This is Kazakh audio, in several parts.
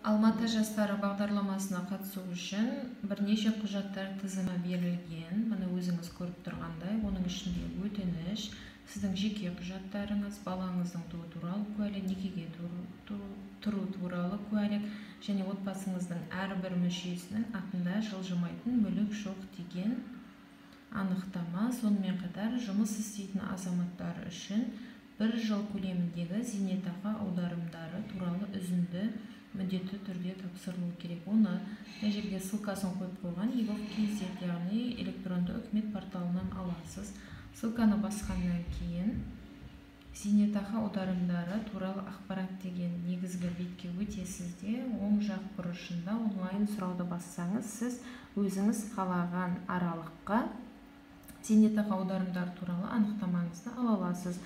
Алматы жастары бағдарламасына қатысу үшін бірнеше құжаттар тізімі берілген. Міне өзіңіз көріп тұрғандай, оның ішінде өтініш, сіздің жеке құжаттарыңыз, балаңыздың туу туралы куәлік, некеге тұру туралы куәлік және отбасыңыздың әрбір мүшесінің атында жылжымайтын мүлік жоқ деген анықтама. Сонымен қатар жұмыс істейтін азаматтар үшін бір жыл көлеміндегі зейнетақы аударымдары туралы үзінді міндетті түрде тапсырылу керек. Оны мына жерге ссылкасын қойып қойған egov.kz, яғни электронды үкімет порталынан аласыз. Ссылканы басқаннан кейін зейнетақы аударымдары туралы ақпарат деген негізгі бетке өтесіз де, оң жақ бұрышында онлайн сұрауды бассаңыз, сіз өзіңіз қалаған аралыққа зейнетақы аударымдары туралы анықтамаңызды ала аласыз.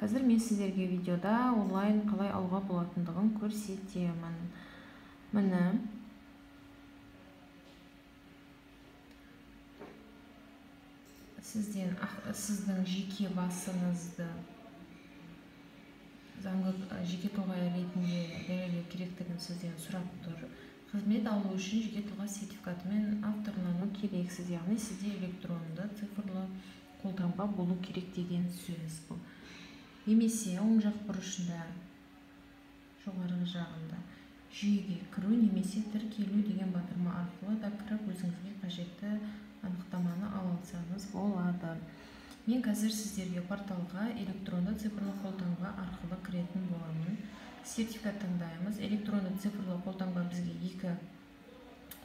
Қазір мен сіздерге видеода онлайн қалай алуға болатындығын көрсетемін. Міне, сіздің жеке басыңызды заңды жеке тұлға ретінде дәлелдеу керектігін сізден сұрап тұр. Қызмет алу үшін жеке тұлға сертификатымен авторлану керексіз, яғни сізде электронды цифрлы қолтаңба болу керек деген сөз бұл. Немесе оң жақ бұрышында, жоғарғы жағында жүйеге кіру немесе тіркелу деген батырма арқылы да кіріп өзіңізге қажетті анықтаманы ала алсаңыз болады. Мен қазір сіздерге порталға электронды цифрлы қолтаңба арқылы кіретін боламын. Сертификат таңдаймыз. Электронды цифрлы қолтаңба бізге екі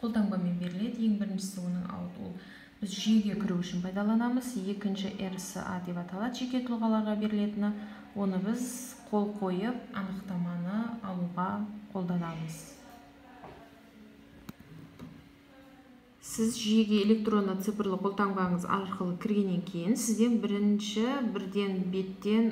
қолтаңбамен беріледі. Ең біріншісі оның ол біз жүйеге кіру үшін пайдаланамыз. Екінші РСА деп аталады, жеке тұлғаларға берілетіні. Оны біз қол қойып анықтаманы алуға қолданамыз. Сіз жүйеге электронды цифрлы қолтаңбаңыз арқылы кіргеннен кейін сізден бірден беттен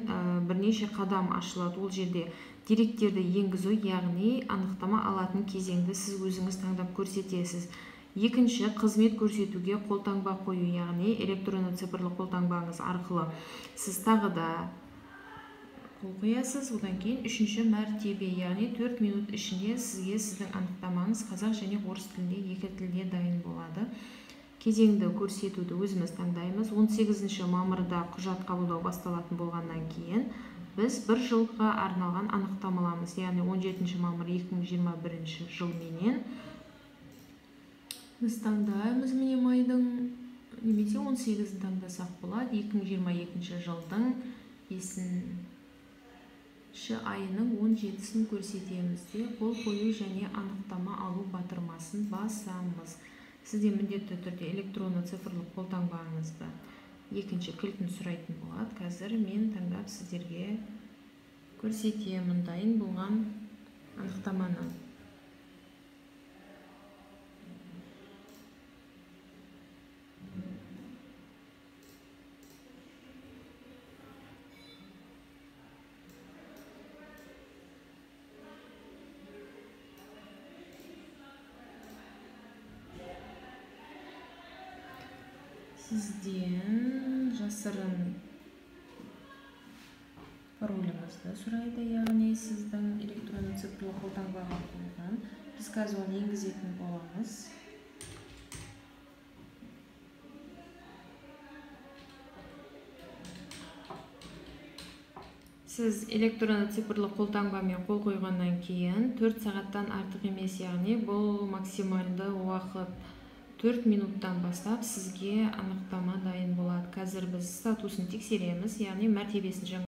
бірнеше қадам ашылады. Ол жерде деректерді енгізу, яғни анықтама алатын кезеңді сіз өзіңіз таңдап көрсетесіз. Екінші, қызмет көрсетуге қолтаңба қою, яғни электронды цифрлы қолтаңбаңыз арқылы сіз тағы да қол қоясыз. Одан кейін үшінші мәртебе, яғни 4 минут ішінде сізге сіздің анықтамаңыз қазақ және орыс тілінде екі тілде дайын болады. Кезеңді көрсетуді өзіміз таңдаймыз. 18 мамырда құжат қабылдау басталатын болғаннан кейін біз бір жылға арналған анықтама аламыз, яғни 17 мамыр 2021 жылменен біз таңдаймыз. Міне майдың немесе 18-ін таңдасақ болады. 2022 жылдың 5 айының 17-сін көрсетеміз де, қол қою және анықтама алу батырмасын басамыз. Сізде міндетті түрде электронды цифрлы қолтаңбаңызды екінші кілтін сұрайтын болады. Қазір мен таңдап сіздерге көрсетемін дайын болған анықтаманы. Сізден жасырын пароліңізді сұрайды, яғни сіздің электронды цифрлы қолтаңбаға қойған. Біз қазір оны енгізетін боламыз. Сіз электронды цифрлы қолтаңбамен қол қойғаннан кейін 4 сағаттан артық емес, яғни бұл максималды уақыт 4 минуттан бастап сізге анықтама дайын болады. Қазір біз статусын тексереміз, яғни мәртебесін жаңа